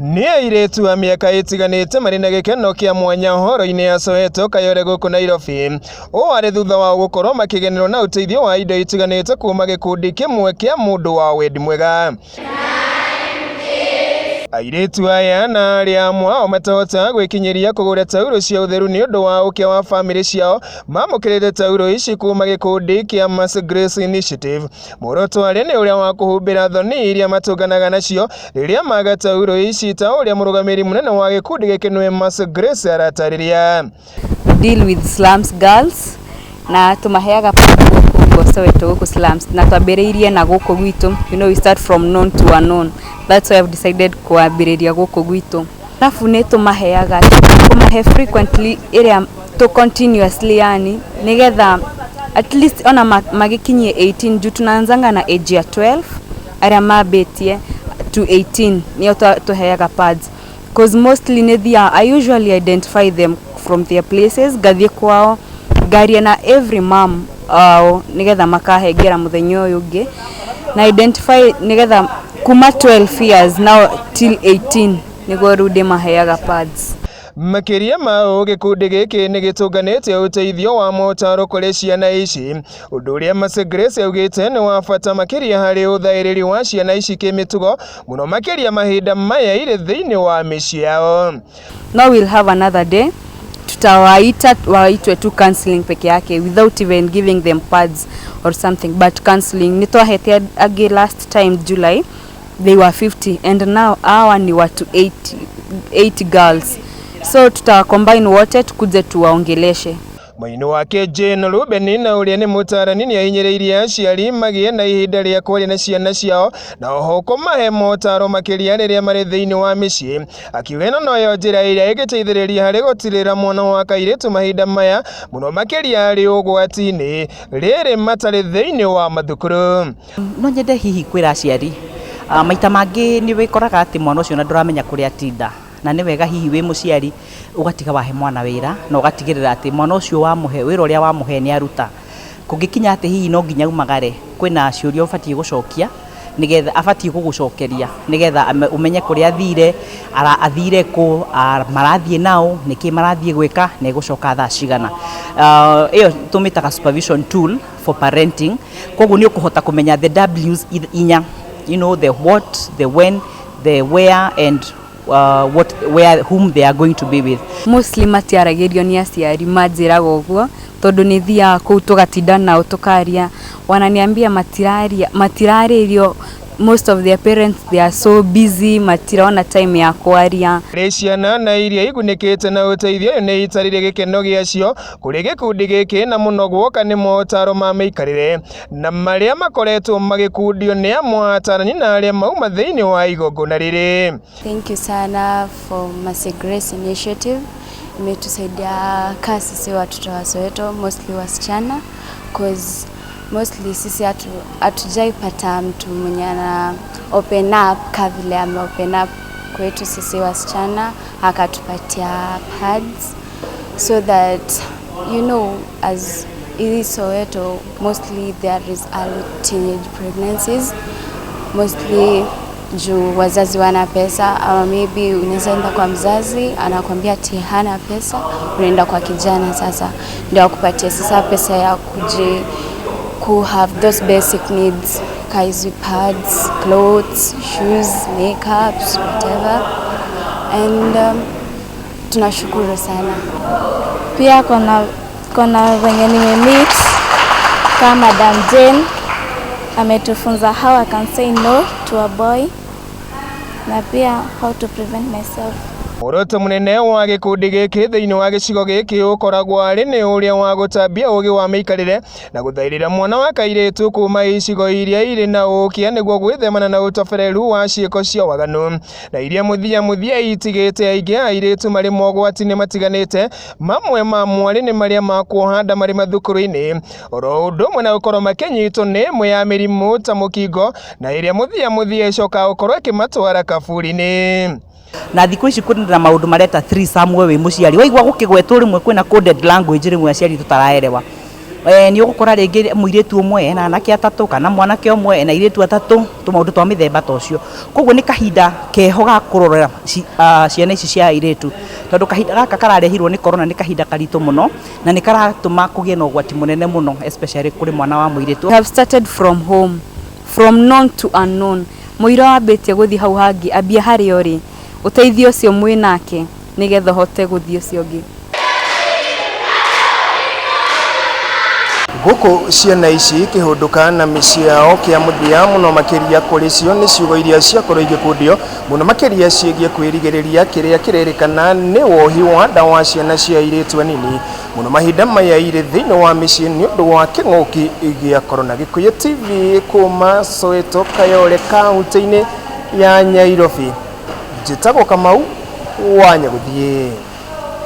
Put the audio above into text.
Nĩ airĩtu a mĩaka ĩtiganĩte marĩ na gĩkeno kĩa mwanya horo-inĩ ya Soweto Kayole gũkũ Nairobi. Ũũ arĩ thutha wao gũkorwo makĩgenerwo na ũteithio wa indo itiganĩte kuma gĩkundi kĩmwe kĩa mũndũ wa wendi mwega. Airĩtu aya na arĩa amwe ao matahotaga gwĩkinyĩria kũgũra taurũ cia ũtheru nĩ ũndũ wa ũkĩa wa bamĩrĩ ciao mamũkĩrĩte taurũ ici kuma gĩkundi kĩa Mercy Grace Initiative. Muoroto warĩ nĩ ũrĩa wa kũhumbĩra thoni iria matũnganaga nacio rĩrĩa maga taurũ ici ta ũrĩa mũrũgamĩrĩri mũnene wa gĩkundi gĩkĩ nĩwe Mercy Grace aratarĩria. Deal with slums girls na tumaheaga gũkũ Soweto, gũkũ slums, na twambĩrĩirie na gũkũ gwitũ. We start from known to unknown. That's why I've decided kwambĩrĩria gũkũ gwitũ. Alafu nĩ tũmaheaga, kũmahe frequently, ĩrĩa to continuously, yani nĩgetha at least ona magĩkinyie 18, juu tunaanzanga na age ya 12, arĩa mambĩtie to 18 nĩo tũheaga pads, 'cause mostly nĩ thiaga, I usually identify them from their places, ngathiĩ kwao ngaria na every mom ao nĩgetha makahengera mũthenya ũyũ ũngĩ na identify, nĩgetha kuma 12 years now till 18 nĩguo rĩu ndĩmaheaga pads. Makĩria ma ũũ, gĩkundi gĩkĩ nĩ gĩtũnganĩte ũteithio wa motaro kũrĩ ciana ici, ũndũ ũrĩa Mercy Grace augĩte nĩ wa bata makĩria harĩ ũthaĩrĩri wa ciana ici kĩmĩtugo, mũno makĩria mahinda maya irĩ thĩinĩ wa mĩciĩ yao. Now we'll have another day, tutawaita waitwe tu counseling peke yake without even giving them pads or something, but counseling. Nĩ twahete angĩ last time July, they were 50, and now hawa ni watu 80, 80 girls, so tutawacombine wote tukuje tuwaongeleshe. Mwena wake Jane Ruben, na ũrĩa nĩ mũtaarani, nĩ ahinyĩrĩirie aciari magĩe na ihinda rĩa kwaria na ciana ciao na oho kũmahe motaro makĩria rĩrĩa marĩ thĩinĩ wa mĩciĩ, akiuga ĩno noyo njĩra ĩrĩa ĩngĩteithĩrĩria harĩ gũtirĩra mwana wa kairĩtu mahinda maya, mũno makĩria arĩ ũgwati-inĩ rĩrĩ matarĩ thĩinĩ wa mathukuru. No nyende hihi kwĩra aciari, maita mangĩ nĩ wĩkoraga atĩ mwana ũcio na ndũramenya kũrĩa atinda, na nĩ wega hihi wĩ mũciari ũgatiga wahe mwana wĩra na ũgatigĩrĩra atĩ mwana ũcio wamũhe wĩra ũrĩa wamũhe nĩ aruta. Kũngĩkinya atĩ hihi no nginya umagare, kwĩna ciũria ũbatiĩ gũcokia nĩgetha abatiĩ gũgũcokeria nĩgetha ũmenye kũrĩa athire, athire kũ, marathiĩ nao nĩkĩ, marathiĩ gwĩka na egũcoka thaa cigana. Ĩyo tũmĩtaga supervision tool for parenting. Koguo nĩ ũkũhota kũmenya the W's inya, the what, the when, the where and what, where, whom they are going to be with. Mostly matiaragĩrio nĩ aciari, manjĩraga ũguo tondũ nĩ thiaga kũu tũgatinda nao tũkaria, wananiambia matiraria, matirarĩrio. Most of their parents, they are so busy, matirona time ya kwaria. Rĩ ciana na iria igunĩkĩte na ũteithio ũyũ nĩ itarire gĩkeno gĩacio kũrĩ gĩkundi gĩkĩ, na mũno guoka nĩ motaro ma mĩikarĩre na marĩa makoretwo magĩkundio nĩ amwe atarani na arĩa mauma thĩinĩ wa igongona rĩrĩ. Thank you sana for Mercy Grace Initiative. Imetusaidia kaa sisi watoto wa Soweto, mostly wasichana, 'cause mostly sisi hatujaipata mtu mwenye ana open up ka vile ame open up kwetu sisi wasichana, akatupatia pads so that as hii Soweto mostly there is early teenage pregnancies, mostly juu wazazi wana pesa, ama maybe unaweza enda kwa mzazi anakwambia ati hana pesa, unaenda kwa kijana sasa ndio akupatie sasa pesa ya ku have those basic needs ka hizi pads, clothes, shoes, makeups, whatever, and tunashukuru sana. Pia kuna wenye nimemeet kama Madam Jane ametufunza how I can say no to a boy na pia how to prevent myself. Muoroto mũnene wa gĩkundi gĩkĩ thĩinĩ wa gĩcigo gĩkĩ ũkoragwo arĩ nĩ ũrĩa wa gũtambia ũgĩ wa mĩikarĩre na gũthaitĩra mwana wa kairĩtu kuma icigo iria irĩ na ũkĩa nĩguo gwĩthemana na ũtobereru wa ciĩko cia waganu na iria mũthia mũthia itigĩte aingĩ a airĩtu marĩ mogwati-inĩ matiganĩte, mamwe ma mwarĩ nĩ marĩa ma kuoha nda marĩ mathukuru-inĩ, oro ũndũ ũmwe na gũkorwo makĩnyitwo nĩ ĩmwe ya mĩrimũ ta mũkingo na ĩrĩa mũthia mũthia ĩcokaga gũkorwo ĩkĩmatwara kaburi-inĩ. Na thikũ ici kwĩna na maũndũ mareta threesome. We wĩ mũciari waigua gũkĩgwetwo rĩmwe kwĩna coded language, rĩmwe aciari tũtaraerewa. Nĩ ũgũkora rĩngĩ mũirĩtu ũmwe ena anake atatũ kana mwanake ũmwe ena airĩtu atatũ, tũmaũndũ twa mĩthemba ta ũcio. Koguo nĩ kahinda keho ga kũrora ciana ici cia airĩtu, tondũ kahinda gaka kararehirwo nĩ corona nĩ kahinda karitũ mũno na nĩ karatũma kũgĩe na ũgwati mũnene mũno, especially kũrĩ mwana wa mũirĩtu. We have started from home, from known to unknown. Mũira wambĩtie gũthiĩ hau hangĩ, ambia harĩa ũrĩ, ũteithio ũcio mwĩ nake nĩgetha ũhote gũthiĩ ũcio ũngĩ. Gũkũ ciana ici ikĩhũndũka na mĩciĩ yao kĩa mũthia mũno makĩria kũrĩ cio nĩ ciugo iria ciakorwo igĩkundio mũno makĩria ciĩgiĩ kwĩrigĩrĩria kĩrĩa kĩrerĩkana nĩ wohi wa ndawa ciana cia airĩtu anini mũno mahinda maya irĩ thĩinĩ wa mĩciĩ nĩ ũndũ wa kĩng'ũki gĩa korona. Gĩkũyũ TV kuma Soweto Kayole kaunti-inĩ ya Nyairobi, njĩtagwo Kamau wa Nyagũthiĩ.